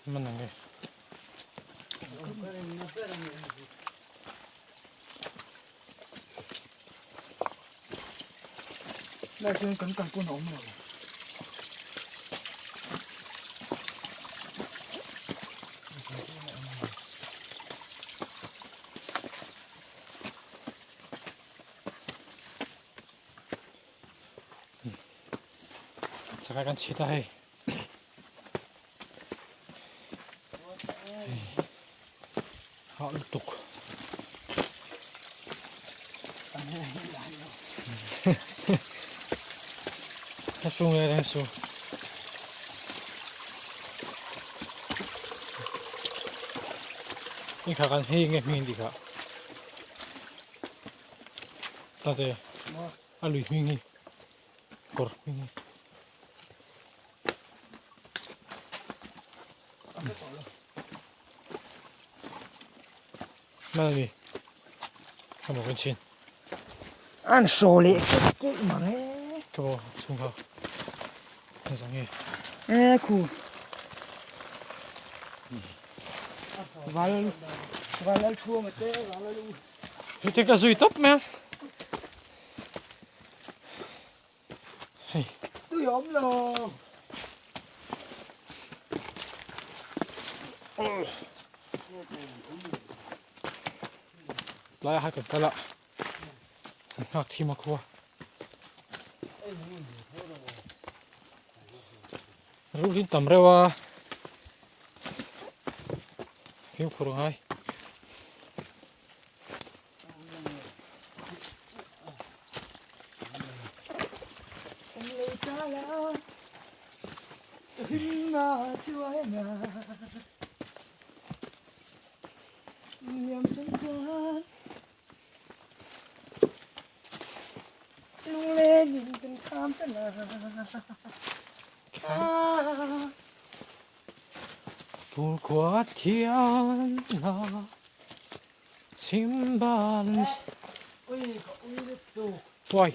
Man ang e. Lai chuan kan kal pawn a awm lo. Chakai kan chhit a hei. Hah lutuk. A su nge reng su. I kha kan hei nge hming di kha. Tate a lui hming hi kawr hming hi. Mana mi kamo kan chin. An hraw leh keuh keuh mang e. Kamo chung kha an zang e. E khu. Val val al thu ma te val al u. Te ka zui tawp mai a. Hei. Tui awm lo. Tlai a kan kal a. Kan nghak thim a khua. Ruhlin tam reuh a. Fimkhur ngai. Fur khua thian na chim balance Uai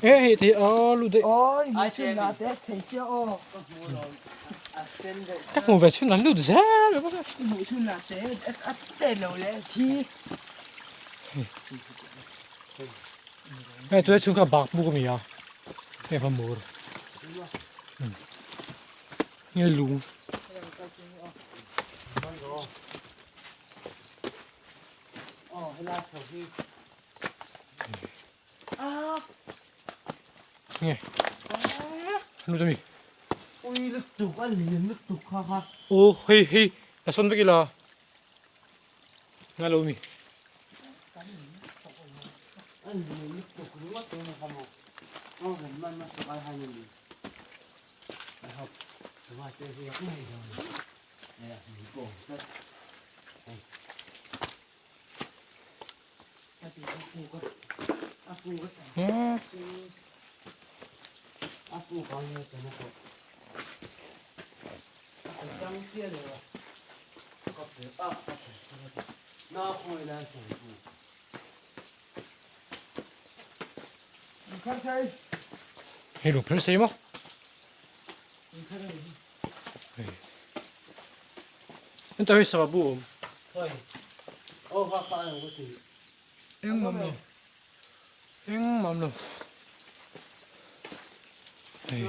Ê hei thei a lu daih Ka hmu ve chhun an lut zel Hei tunlai chhung kha bak buk a mi a hei kha mur nge lung nge nu chami ô hei hei la sawn vek ila ngai lo mi. Hei lung phel sei maw? Enta hei sava bu awm. Eng mam lo. Eng mam lo. Hei.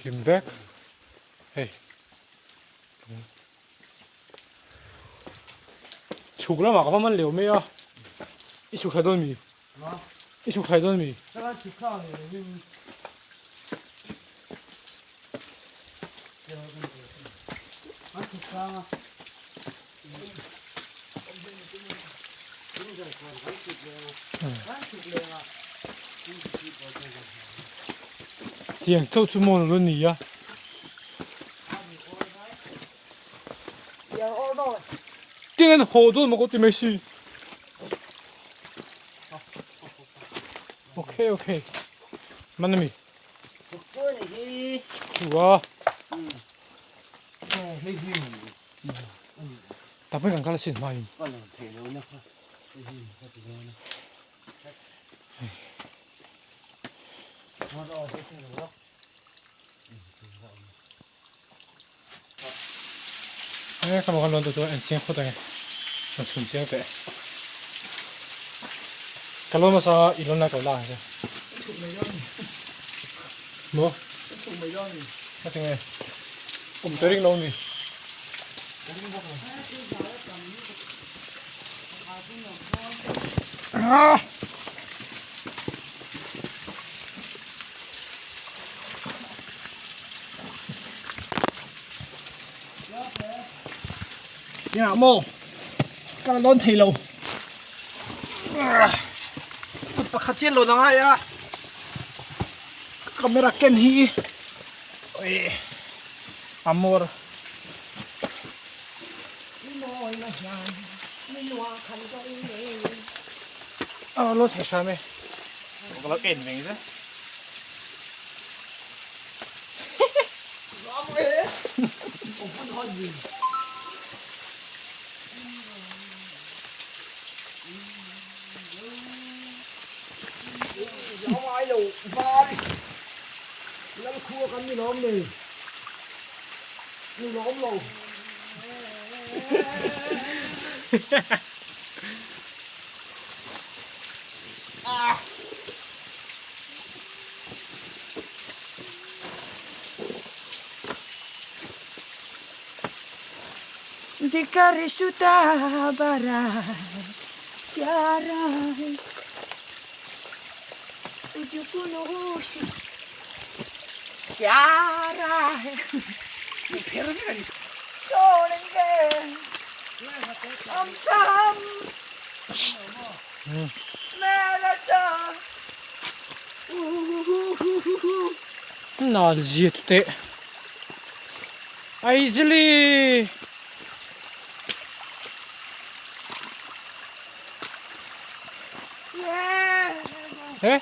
Kim vek. Hei. Chhuk lamah ka va man leu mai a. I chhuk thlai dawn mi? I chhuk thlai dawn mi? Tiang chauh chu maw lo ni a. Tiang an haw dawn maw ka ti mai si. Okay okay. Man ami. Chua. Tapin kan kal asin hmain. Ka lo theih lo na kha. Ka ti dawn a. Ê, ka kan loan tu chu en chiang phawt ange. Kan chhun chiang teh. Ka loan hmasa i loan lai ka lo la ang che. Maw? Ka ti nge. Awm tawh ring lo mi. Ah! Nhà mô Ka la lawn thei lo Kut pakhat chian lawn a ngai a Camera ken hi Ui Amor A lawn thei hram e Ka lo en veng zet. Nal zia chu teh Aizili Eh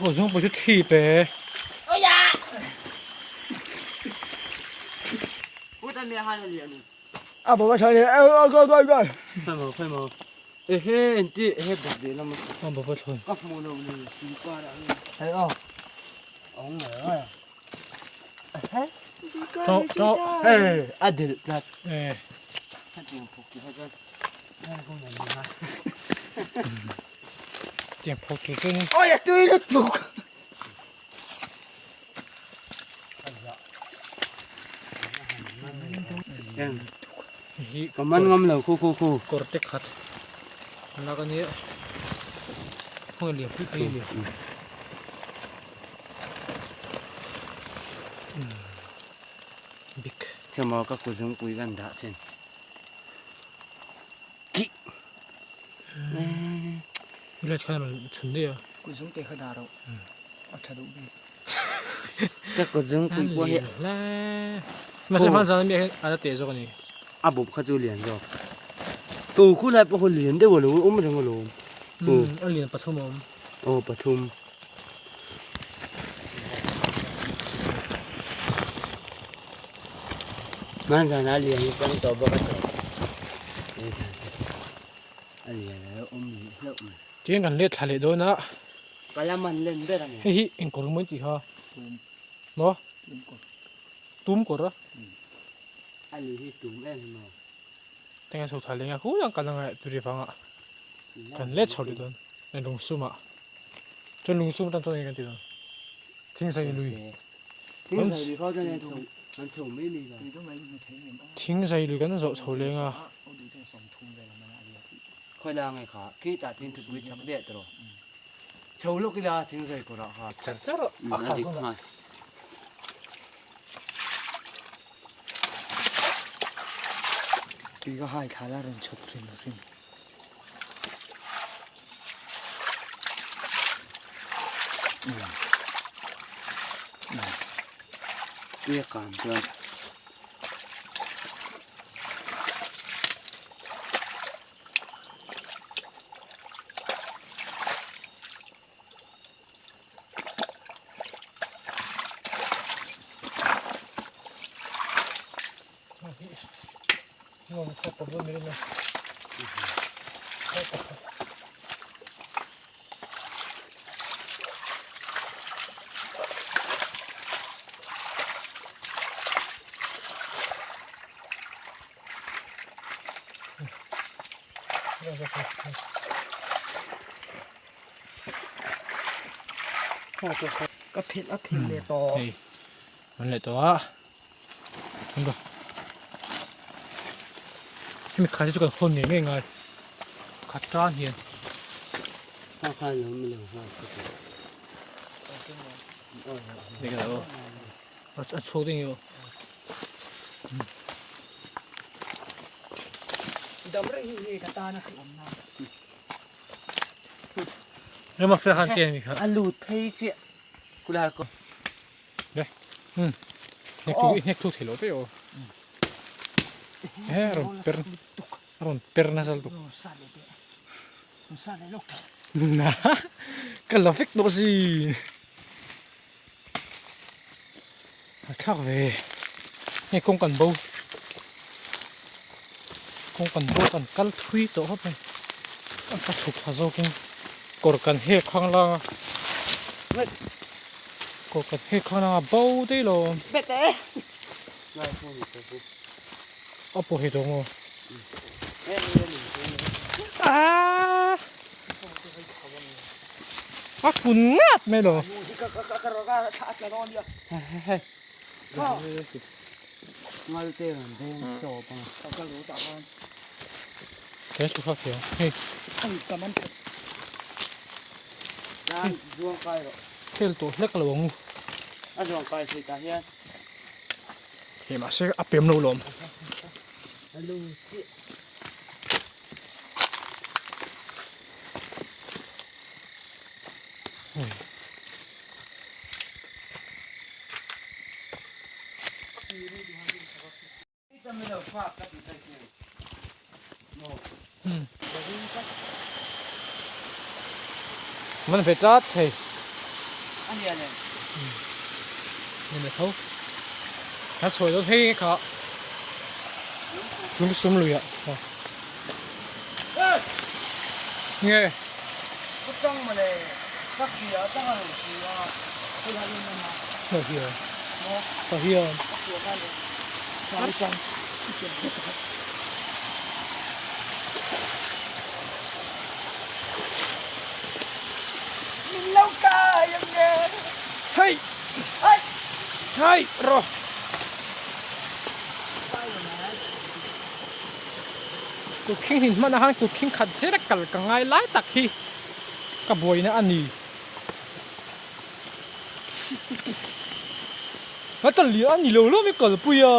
Aw zawng pawh chu thi pe. Tiang phawk tur chuan in. Oi a tui lutuk. Ka man ngam lo khu khu khu. Kawr te khat lak a nia. Khawnge lian pui pui a ni. Bik. Hema ka kuzungpui kan dah chin. Ki. Let khan rawn chhun daih a. Kuzungte kha dah rawh. A tha duh bik. Ka kuzungpui pawh hi. Mahse hman zan ami ah hian a la teh zawk a ni. A bawp kha chu lian zawk. Tu khu lai pawh kha lian deuh a lo awm reng alawm. A lian pathum a awm. Aw pathum. Hmanzan a lian hi tang tawh bawk a tawh. A lian a lo awm leh hlauh mai. Tiang kan let thla leh dawn a. Kala man len ber a ni. Hei hi eng kawr mawi tih kha. Maw? Tum kawr a. A lui hi tum em hi maw? Tiang an chho thla leh ang a khu ang kal anga turi vanga kan let chho leh dawn. Lungsum ah chuan lungsum tan chuan eng kan ti dawn thingzai lui thingzai lui kan zawh chho leng a. Char char a kha hunah. Tui ka hai thla la rawn chhuk rim rim. Tui a kang chuan. Ka phelh a phelh leh tawh. Hei an leh tawh a. Hemi khat hi chu kan hawn ngei ngei ngai. Khat tan hian. A chhuak ding hi aw. Dam reng hi hei ka tan a hrehawm na. Rama fel khan tian mi kha. A lut phei chiah kulai ko. Le. Hmm. Hnek tu hnek tu thei lo te aw. He ron per ron per na sal tu. Sa le te. Sa le lok te. Na. Ka la vek tawh si. A thlak ve hei kawng kan bo kawng kan bo kan kal thui tawh khawp mai a ka chhuk thla zawkin kawr kan hek khang lang a kawr kan hek khang lang a bo daih lo a pawh hi tawh maw aaa. A kun ngat mai lo. He chu kha thiam hei. Khel tawh hlek lo ang u. Hei mahse a pem lo lawm. Man ve tlat thei. Ni le tho. A chhuah dawn hei kha lungsum lui ah. Nge. Ka hian. Ka hian. Hei. Hei rawh. Kut khing hnin hmanah khan kut khing khat zet a kal ka ngai lai tak hi ka buaina a ni. A ta liah a ni lo lo mai kalpui a.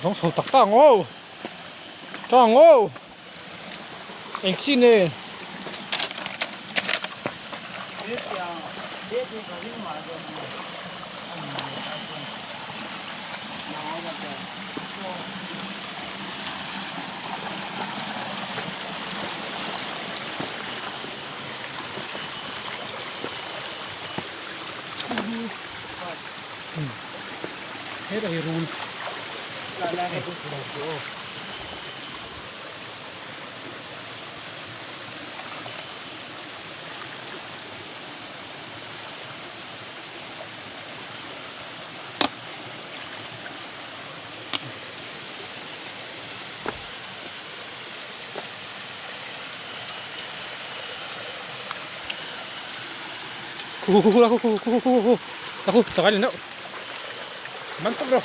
Zawng chho tak tak ang aw tang aw eng chi nge. Hetah hi rul. Khu khu khu khu khu khu khu khu khu khu chakai lên đâu. Man tốc đâu.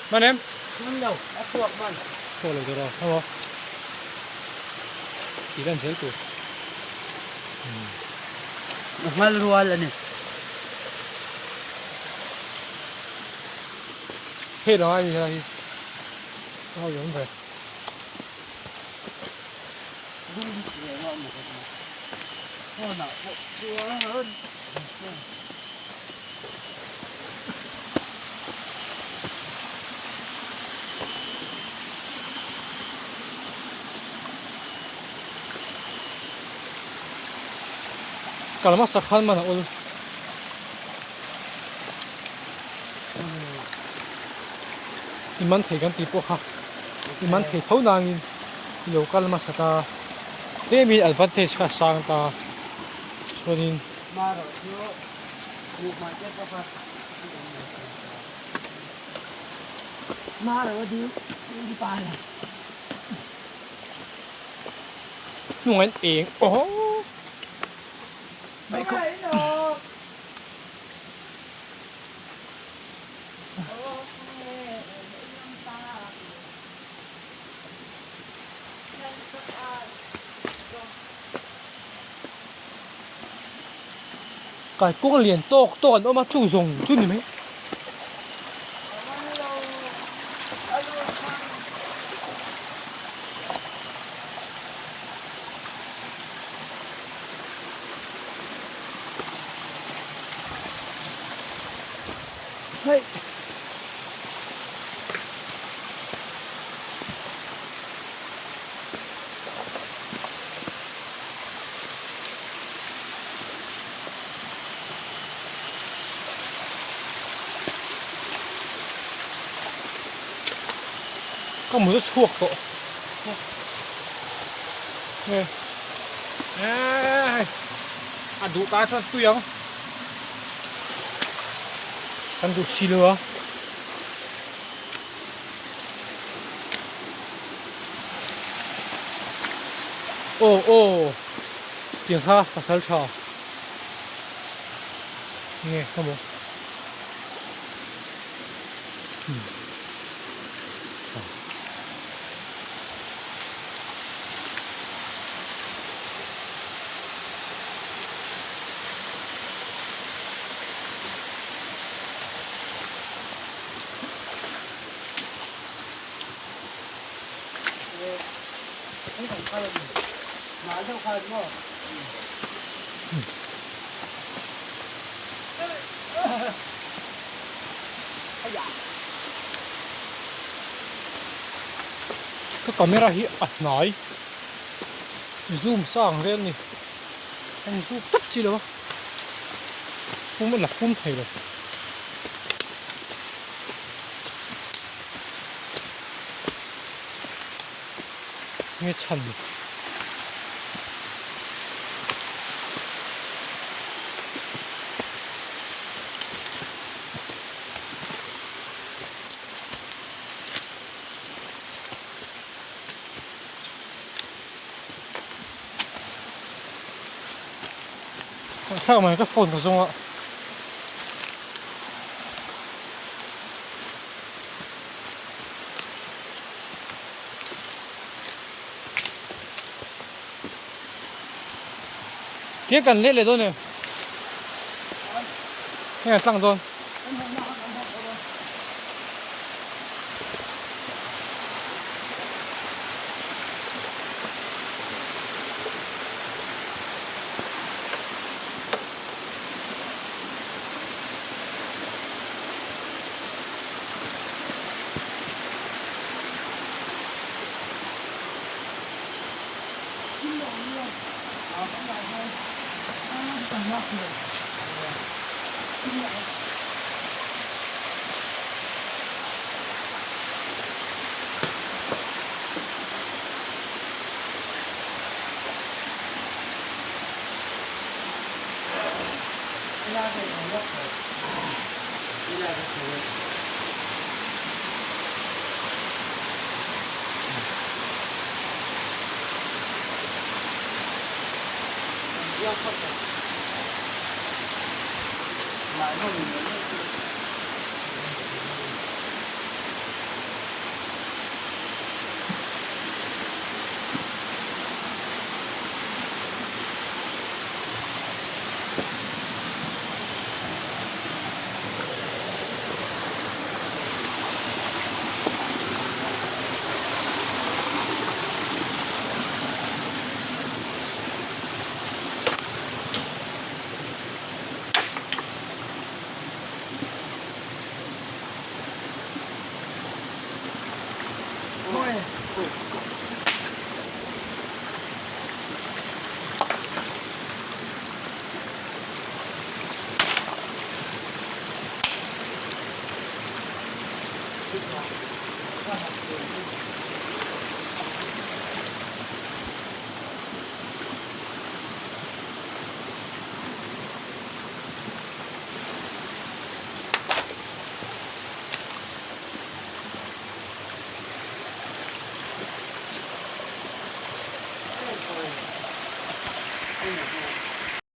Hman em? Hman lo, a chhuak hman. Chhuak lo tur a, emaw tih lan zel tur. A nghal rual a ni. Hei lo a ni helai hi. A ho awm ve. Kal hmasa khan man a awl. I man thei kan tih pawh kha i man thei tho nangin i lo kal hmasa ta tlemin advantage kha a sang ta chuanin hnungah hian eng aww. Kai kawng lian tawk tawk an awm a chu zawng chu ni mai. Hei. Ka mut a chhuak tawh. Nge. A duh ta chuan tui ang. Kan duh si lo a. Aw aw tiang kha pasal tha nge ka maw Ka camera hi a hnai zoom sang vel a ni a in zoom tawp si lo a pum a la pum thei lo. Nge chhan ni. Thlak mai ka phone ka zawng a. Tiang kan let leh dawn em? Heng an tlang dawn.